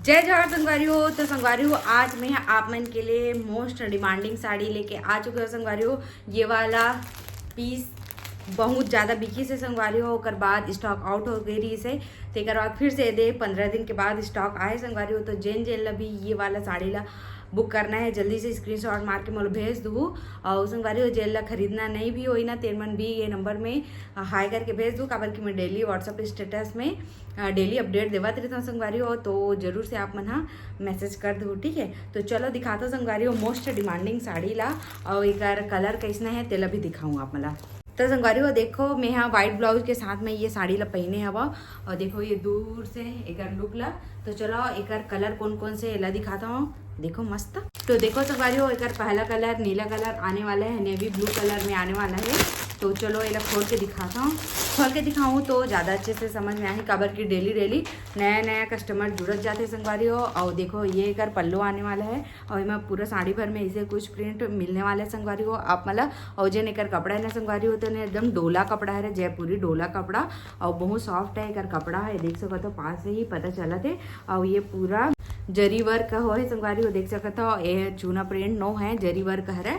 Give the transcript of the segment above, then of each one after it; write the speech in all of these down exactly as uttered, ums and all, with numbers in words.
जय जोहार संगवारी हो। तो संगवारी हो, आज मैं आप मन के लिए most demanding साड़ी लेके आ चुके हो संगवारी हो। ये वाला पीस बहुत ज़्यादा बिकी से संगवारी हो, ओकर बाद स्टॉक आउट हो गई रही से, तेकर बाद फिर से दे पंद्रह दिन के बाद स्टॉक आए संगवारी हो। तो जेन जेन ला भी ये वाला साड़ी ला बुक करना है, जल्दी से स्क्रीनशॉट मार के मोला भेज दू। और संगवारी हो, जेन ला खरीदना नहीं भी होई ना, तेन मन भी ये नंबर में हाई करके भेज दू, काबर कि मैं डेली व्हाट्सएप स्टेटस में डेली अपडेट देवत रहता हूँ संगवारी हो। तो जरूर से आप मन हा मैसेज कर दू, ठीक है। तो चलो दिखाता हूँ संगवारी हो most demanding साड़ी ला, और एकर कलर कैसना है तेला भी दिखाऊँ आप मन ला। तो संगवारी हो देखो, मैं यहाँ व्हाइट ब्लाउज के साथ में ये साड़ी ला पहने हवा, और देखो ये दूर से एकर लुक ला। तो चलो एकर कलर कौन कौन से एला दिखाता हूँ। देखो मस्त। तो देखो संगवारी हो, एकर पहला कलर नीला कलर आने वाला है, नेवी ब्लू कलर में आने वाला है। तो चलो एला खोल के दिखाता हूँ। खोल के दिखाऊँ तो ज़्यादा अच्छे से समझ में आही, काबर कि डेली डेली नया नया कस्टमर जुड़त जाते संगवारी हो। और देखो ये एकर पल्लू आने वाला है, और एमा पूरा साड़ी भर में ऐसे कुछ प्रिंट मिलने वाला है संगवारी हो आप मन ला। और जेन एकर कपड़ा है ना संगवारी हो, तो ने एकदम डोला कपड़ा है, जयपुरी डोला कपड़ा, और बहुत सॉफ्ट है एकर कपड़ा है, देख सकत हो, पास से ही पता चलत है। और ये पूरा जरी वर्क हो है संगवारी हो, देख सकत हो, ये चूना प्रिंट नो है, जरी वर्क हरे,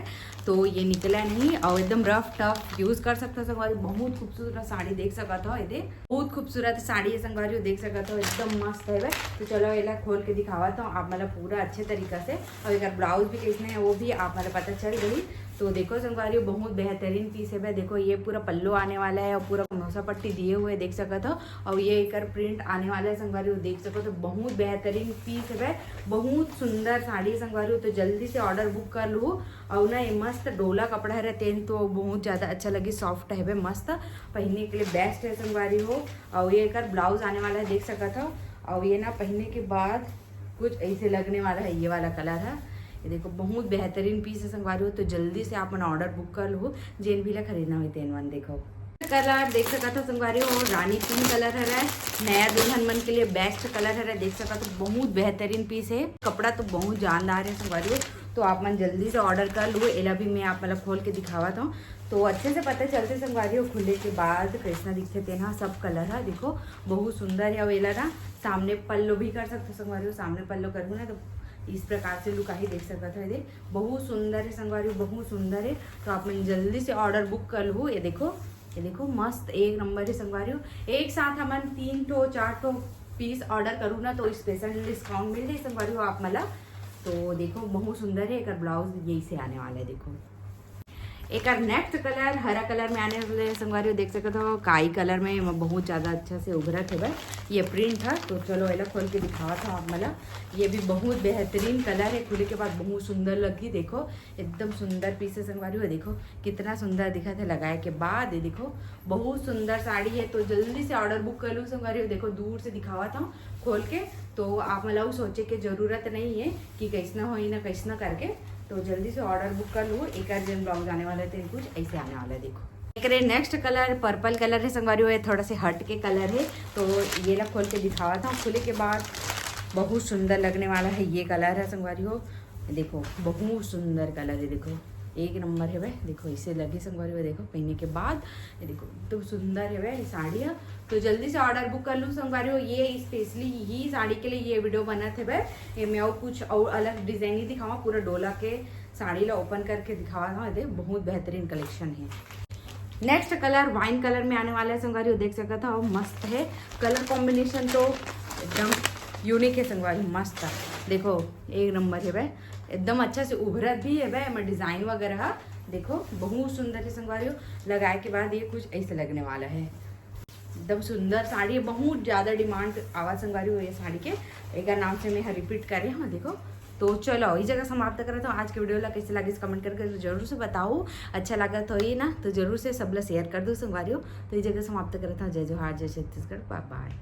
तो ये निकला नहीं। और एकदम रफ टफ यूज कर सकते हो संगवारी, बहुत खूबसूरत साड़ी देख सकत हो, ये दे बहुत खूबसूरत साड़ी है संगवारी हो, देख सकत हो, एकदम मस्त है। तो चलो एला खोल के दिखावत हूँ आप मन ला पूरा अच्छे तरीका से, और एकर ब्लाउज भी कैसने है वो भी आप मन ला पता चल गई। तो देखो संगवारी हो, बहुत बेहतरीन पीस है। देखो ये पूरा पल्लू आने वाला है और पूरा नौसा पट्टी दिए हुए देख सकत हो, और ये एकर प्रिंट आने वाला है संगवारी हो, देख सकत हो, बहुत बेहतरीन पीस है, बहुत सुंदर साड़ी है संगवारी हो। तो जल्दी से ऑर्डर बुक कर लू। और ना ये मस्त डोला कपड़ा है, तेन तो बहुत ज़्यादा अच्छा लगी, सॉफ्ट है, मस्त पहनने के लिए बेस्ट है संगवारी हो। और ये एकर ब्लाउज आने वाला है, देख सकत हो। और ये ना पहनने के बाद कुछ ऐसे लगने वाला है, ये वाला कलर है। ये देखो बहुत बेहतरीन पीस है संगवारी हो, तो जल्दी से आप मन ऑर्डर बुक कर लो, जेन भी ला खरीदना हो तेन मन। देखो कलर देख सकत हो संगवारी हो, रानी पिंक कलर हरे, नया दुल्हन मन के लिए बेस्ट कलर हरे, देख सकत हो, बहुत बेहतरीन पीस है। कपड़ा तो बहुत जानदार है संगवारी हो, तो आप मन जल्दी से ऑर्डर कर लो। एला भी मैं आप मन ला खोल के दिखावत हूँ, तो अच्छे से पता चलते संगवारी हो, खुले के बाद कैसना दिखते तेन हा। सब कलर है देखो बहुत सुंदर है। और एला ना सामने पल्लो भी कर सकते संगवारी हो, सामने पल्लो करहू ना तो इस प्रकार से लुक आही, देख सकत हो। ये दे बहुत सुंदर है संगवारी हो, बहुत सुंदर है। तो आप मन जल्दी से ऑर्डर बुक कर लो। ये देखो, ये देखो मस्त एक नंबर है संगवारी हो। एक साथ हमन तीन ठो चार ठो पीस ऑर्डर करू ना तो स्पेशल डिस्काउंट मिल जाए संगवारी हो आप मन ला। तो देखो बहुत सुंदर है, एकर ब्लाउज यही से आने वाला है। देखो एकर नेक्स्ट कलर हरा कलर में आने वाले संगवारी हो, देख सकत हो काई कलर में, एमा बहुत ज़्यादा अच्छा से उभरत है भाई ये प्रिंट है। तो चलो एला खोल के दिखावत हूँ आप मन ला। ये भी बहुत बेहतरीन कलर है, खुले के बाद बहुत सुंदर लगी। देखो एकदम सुंदर पीस है संगवारी हो, देखो कितना सुंदर दिखत है लगाए के बाद। ये देखो बहुत सुंदर साड़ी है, तो जल्दी से ऑर्डर बुक कर लू संगवारी हो। देखो दूर से दिखावत हूँ खोल के, तो आप मन ला उ सोचे के जरूरत नहीं है कि कैसना होई ना कैसना करके, तो जल्दी से ऑर्डर बुक कर लू। एकर जेन ब्लाउज आने वाला है तेन कुछ ऐसे आने वाला है। देखो एकरे नेक्स्ट कलर पर्पल कलर है संगवारी हो, ये थोड़ा से हट के कलर है, तो ये ला खोल के दिखावत हूँ। खुले के बाद बहुत सुंदर लगने वाला है ये कलर है संगवारी हो। देखो बहुत सुंदर कलर है, देखो एक नंबर है भाई। देखो इसे लगे संगवारी हो, देखो पहने के बाद ये देखो एकदम सुंदर है भाई ये साड़ी है। तो जल्दी से ऑर्डर बुक कर लू संगवारी हो। ये स्पेशली ही साड़ी के लिए ये वीडियो बनत है भाई। ये मैं और कुछ और अलग डिजाइन नहीं दिखावा, पूरा डोला के साड़ी ला ओपन करके दिखावा था। ये बहुत बेहतरीन कलेक्शन है। नेक्स्ट कलर वाइन कलर में आने वाला है संगवारी हो, देख सकत हो मस्त है कलर कॉम्बिनेशन, तो एकदम यूनिक है संगवारी हो, मस्त है। देखो एक नंबर है भाई, एकदम अच्छा से उभरत भी है भाई, एमा डिजाइन वगैरह देखो बहुत सुंदर है संगवारी हो। लगाए के बाद ये कुछ ऐसे लगने वाला है, एकदम सुंदर साड़ी है, बहुत ज़्यादा डिमांड आवा संगवारी हो ये साड़ी के, एकर नाम से मैं रिपीट करे। हाँ देखो, तो चलो इस जगह समाप्त करत हूँ आज के वीडियो ला। कैसे लगिस कमेंट करके जरूर से बताओ, अच्छा लागत होही ना तो जरूर से सब ला शेयर कर दो संगवारी हो। तो इस जगह समाप्त करत हूँ, जय जोहार, जय छत्तीसगढ़, बाय बाय।